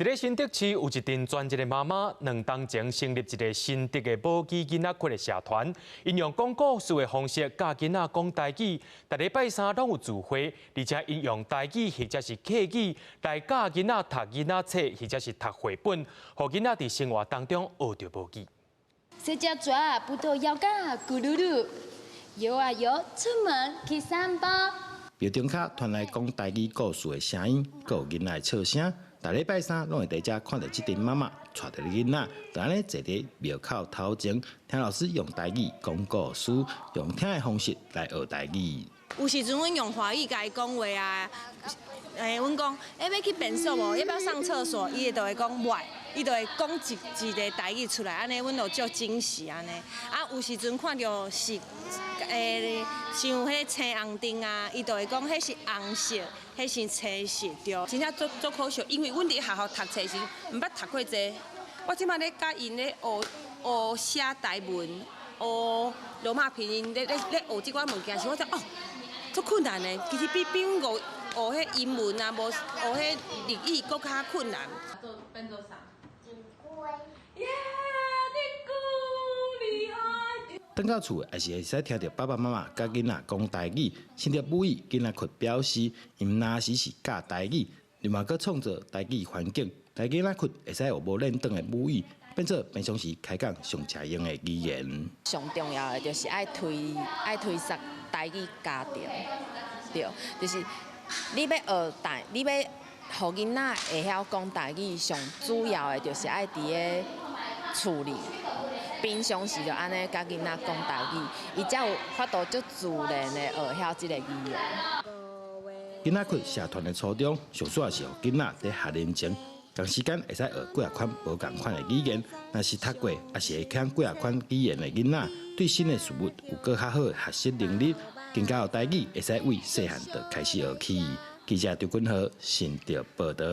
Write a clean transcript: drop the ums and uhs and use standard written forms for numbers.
佇咧新竹市有一陣專職的媽媽，2冬前成立一个新竹的母語囡仔窟的社團，𪜶用講故事的方式教囡仔講台語，逐禮拜三攏有聚會，而且𪜶用台語或者是客語來教囡仔讀囡仔冊或者是讀繪本，予囡仔佇生活當中學著母語。洗隻蛇，葡萄搖甲咕嚕嚕，搖啊搖，出門去散步。廟中跤傳來講台語故事的聲音，閣有囡仔的笑聲。逐禮拜三攏會佇遮看著這陣媽媽帶著囡仔，就按呢坐佇廟口頭前，聽老師用台語講故事，用聽的方式來學台語。有時陣阮用華語共伊講話啊，阮講，欲去便所無？欲不欲上廁所？伊就會講欲，伊就會講一個台語出來，按呢阮就足驚喜按呢。啊，有時陣看著是，像彼青紅燈啊，伊就會講彼是紅色，彼是青色，對。真正足足可惜，因為阮佇學校讀冊時，毋捌讀過這個。我這擺咧佮𪜶咧學學寫台文，學羅馬拼音，咧咧咧學這寡物件時，我才哦，足困難的。其實比阮學學彼英文啊，無學彼日語閣較困難。做變做啥？金龜。耶，你夠厲害！轉到厝也是會使聽著爸爸媽媽佮囡仔講台語，新竹母語囡仔窟表示，𪜶若時是教台語，另外閣創造台語環境，台囡仔窟會使學無練轉的母語，變做平常時開講上常用的語言。上重要的就是愛推捒台語家庭，對，就是你欲學台，你欲予囡仔會曉講台語，上主要的就是愛佇咧厝裡。平常時就按呢佮囡仔講台語，伊才有法度足自然的學曉這个語言。囡仔窟社團的初衷，上主要是予囡仔佇學齡前仝時間會使學幾仔款無仝款的語言。若是讀過，抑是會曉幾仔款語言的囡仔，對新的事物有閣較好的學習能力，更加有台語會使為細漢就開始學起。記者張君豪新竹報導。